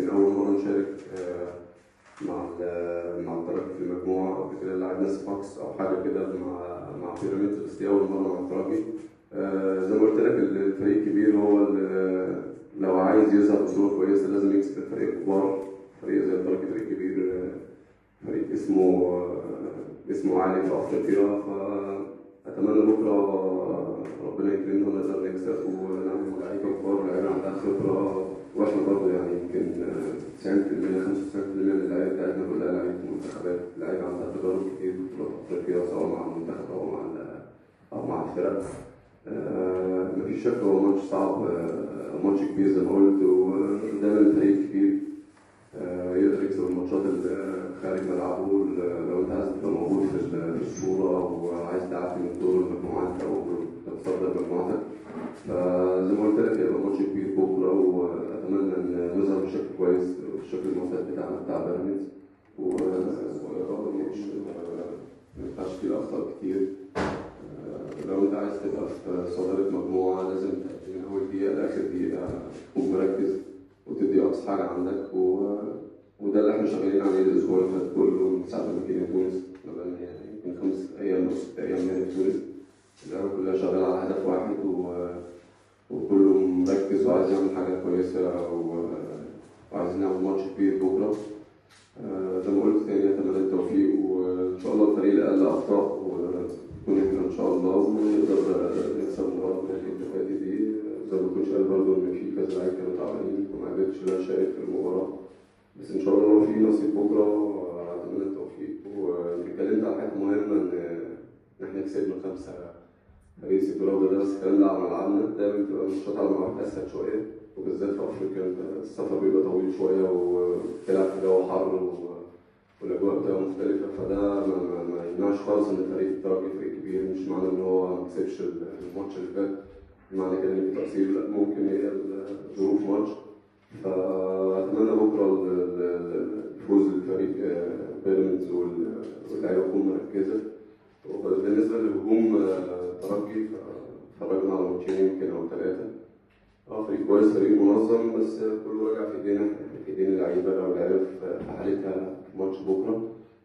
يمكن اول مرة نشارك مع الترجي في المجموعة. قبل كده لعبنا صفاقس او حاجة كده مع بيراميدز، بس دي اول مرة مع الترجي. زي ما قلت لك الفريق كبير، هو لو عايز يظهر بصورة كويسة لازم يكسب الفريق الكبار. فريق زي الترجي فريق كبير، فريق اسمه عالي في افريقيا. فاتمنى بكره ربنا يكرمنا ونقدر نكسب ونعمل لعيبة كبار، لعيبة عندها خبره، واحنا برضه يعني يمكن 90% 95% من اللعيبة بتاعتنا كلها لعيبة منتخبات، لعيبة عندها تجارب كتير في بطولات افريقيا سواء مع المنتخب او مع الفرق. مفيش شك هو ماتش صعب، ماتش كبير زي ما قلت، ودايما الفريق الكبير يقدر يكسب الماتشات اللي خارج ملعبه. لو انت عايز تبقى موجود في الصورة وعايز تعدي من دور المجموعات او تتصدر مجموعتك، فزي ما قلت لك هيبقى ماتش كبير بكره، واتمنى ان نظهر بشكل كويس بالشكل المعتاد بتاعنا بتاع بيراميدز. وبرضه الماتش ما ينفعش فيه اخطاء كتير. لو انت عايز تبقى في صدارة مجموعة لازم من اول دقيقة لاخر دقيقة تكون مركز وتدي اقصى حاجة عندك، وده اللي احنا شغالين عليه الاسبوع اللي فات كله من ساعة ما جينا تونس. بقالنا يعني يمكن 5 ايام او 6 ايام هنا في تونس، اللعيبة كلها شغالة على هدف واحد، وكله مركز وعايز يعمل حاجة كويسة، وعايزين نعمل ماتش كبير بكره. زي ما قلت تاني اتمنى التوفيق، وان شاء الله الفريق اقل اخطاء ونكون احنا ان شاء الله ونقدر نكسب مباراة اللي فاتت دي. زي ما كنتش قال برضه ان في كذا لعيب كانوا تعبانين وما قدرتش اشارك في المباراة، بس ان شاء الله في نصيب بكره. اتمنى التوفيق. واتكلمت على حاجة مهمة ان احنا كسبنا 5 فريق سيكولابا ده، بس الكلام ده على ملعبنا. دايما بتبقى الماتشات على ملعبك اسهل شوية، وبالذات في افريقيا السفر بيبقى طويل شوية وبتلعب في جو حر والاجواء بتبقى مختلفة، فده ما يمنعش خالص ان فريق الترجي فريق كبير. مش معنى ان هو ما كسبش الماتش اللي فات معنى كده ان في تقصير، لا، ممكن هي ظروف ماتش. فاتمنى بكره الفوز للفريق بيراميدز واللعيبة تكون مركزه. وبالنسبة للهجوم الترجي اتفرجنا على ماتشين يمكن او 3، فريق كويس، فريق منظم، بس كله راجع في ايدينا، في ايدين اللعيبة. لو اللعيبة في حالتها في ماتش بكره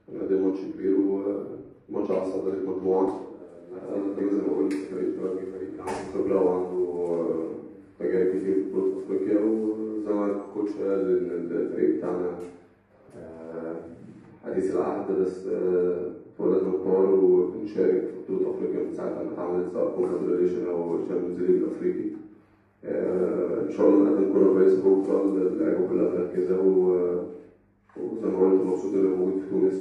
هنقدم ماتش كبير وماتش على صدارة مجموعة. زي ما قلت فريق الترجي فريق عنده خبره وعنده تجارب كتير في بطولة افريقيا، وزي ما الكوتش قال ان الفريق بتاعنا حديث العهد، بس اتولدنا كبار وبنشارك في بطولة افريقيا من ساعة ما اتعملت سواء كونفدراليشن او Champions League الافريقي. ان شاء الله نقدم كورة كويسة بكره، اللعيبة كلها مركزه، وزي ما قلت مبسوط اني موجود في تونس.